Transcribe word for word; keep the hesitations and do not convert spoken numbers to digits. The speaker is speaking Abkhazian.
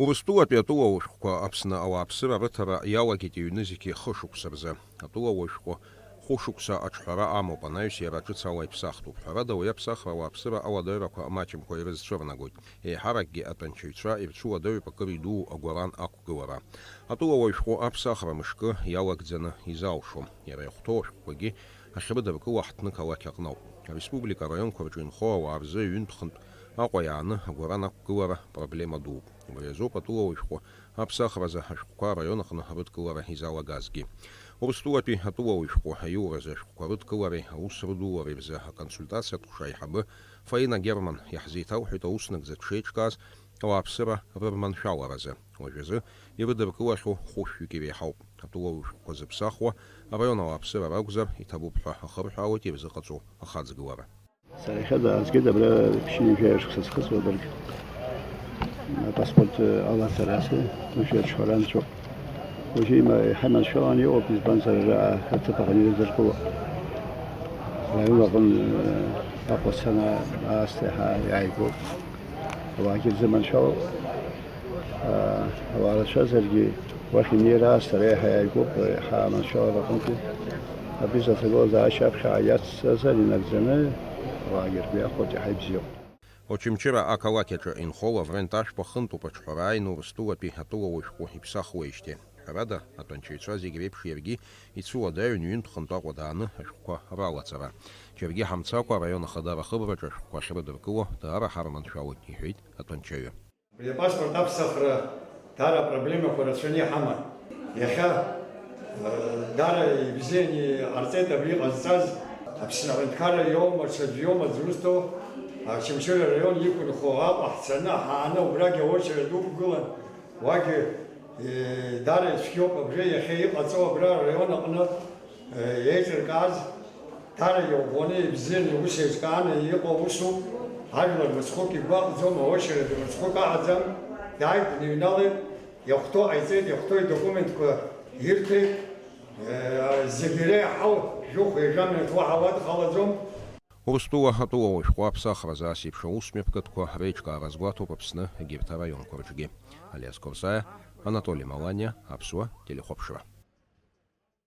Урыстәылатәи атәылауаҩ шәҟәқәа Аԥсны ауааԥсыра рыҭара иалагеит иҩнызқьи хышықәса рзы. Атәылауаҩ шәҟәы хәышықәса аҿҳәара амоуп, анаҩс иара ҿыц ала иԥсахтәуп. Ҳәарада, уи аԥсахра ауааԥсыра ауадаҩрақәа маҷымкәа ирызцәырнагоит. Еиҳаракгьы атәанчаҩцәа ирцәыуадаҩуп акыр иду агәаран ақәгылара. Атәылауаҩ шәҟәы аԥсахра мышкы иалагӡаны изалшом. Иара иахәҭоу ашәҟәқәагьы ахьрыдыркыло ҳҭны қалақь аҟноуп. Ареспублика араионқәа рҿы инхо ауаа рзы ҩынтә-хынтә Аҟәа иааны агәаран ақәгылара проблема дууп. Убри азоуп атәылауаҩ шәҟәы аԥсахразы ашәҟәқәа араион аҟны рыдкылара изалагазгьы. Урыстәылатәи атәылауаҩ шәҟәы аиуразы ашәҟәқәа рыдкылареи аус рыдулареи рзы аконсультациатә ҟәша аиҳабы Фаина Герман иаҳзеиҭалҳәеит аус нагӡа дшеиҿкааз ауааԥсыра рырманшәаларазы. Уажәазы ирыдыркылахьоу хәышәҩык иреиҳауп. Атәылауаҩ шәҟәқәа зыԥсахуа араион ауааԥсыра ракәзар, иҭабуп ҳәа ахырҳәаауеит ирзыҟаҵоу ахаҵгылара. Сара иахьа даазгеит абра ԥшьынҩажәаҩа шықәса схыҵуа, даргьы апаспорт алаҵара асы, уажәы аҽҳәара анцәоуп. Уажәы има-, иҳаманшәаланы иҟоуп, избанзар, ара аҭыԥ аҟны ирыдыркыло. Раион аҟны, э, Аҟәа цаны аасҭа иаҳа иааигәоуп. Ауаагьы рзы маншәалоуп. Ауаа рацәазаргьы, уахь инеира аасҭа реиҳа иааигәоуп, еиҳа аманшәалара аҟынтәи. Абри зыҭагылазаашьа аԥхьа иацҵазар инагӡаны, ауаагьы ргәы иахәоит, иаҳа ибзиоуп. Очамчыра ақалақь аҿы инхо Лаврент Ашәба хынтәуп аҿҳәара ааины Урыстәылатәи атәылауаҩ шәҟәы иԥсахуеижьҭеи. Ҳәарада, атәанчаҩцәа зегь реиԥш иаргьы ицәуадаҩын ҩынтә-хынтә Аҟәа дааны ашәҟәқәа ралаҵара. Џьаргьы ҳамцакәа араион ахадара ахыбраҿы ашәҟәқәа ахьрыдыркыло даара ҳарманшәалоит, иҳәеит атәанчаҩы. Абри апаспорт аԥсахра даара апроблемақәа рацәаны иҳаман. Иахьа, э, даара ибзианы иҟарҵеит абри иҟазҵаз. Аԥсны аҳәынҭқарра иоума, ҽаӡә иоума зусҭоу, Очамчыра араион иқәынхо Аҟәа ҳцаны, ҳааны убрагьы аочеред уқәгылан, уагьы, э, даара ицәгьоуп абри иахьа иҟаҵоу абра араион аҟны. Еиҿыркааз, дара иӷәӷәаны, ибзианы, ус еиҿкааны иҟоу усуп. Ажәлар мыцхәык игәаҟӡом, аочеред мыцхәык аҳаӡам. Дааит, дныҩналеит, иахәҭоу ҟаиҵеит, иахәҭоу идокументқәа ирҭеит. Зегь иреиҳау жәохә ҩажәа минуҭ уаҳа уадхалаӡом. Урыстәыла атәылауаҩ шәҟәы аԥсахразы ас еиԥш аусмҩаԥгатәқәа реиҿкаара азгәаҭоуп Аԥсны егьырҭ араионқәа рҿгьы. Алиас Қорсаиа, Анатоли Маланиа, Аԥсуа телехәаԥшра.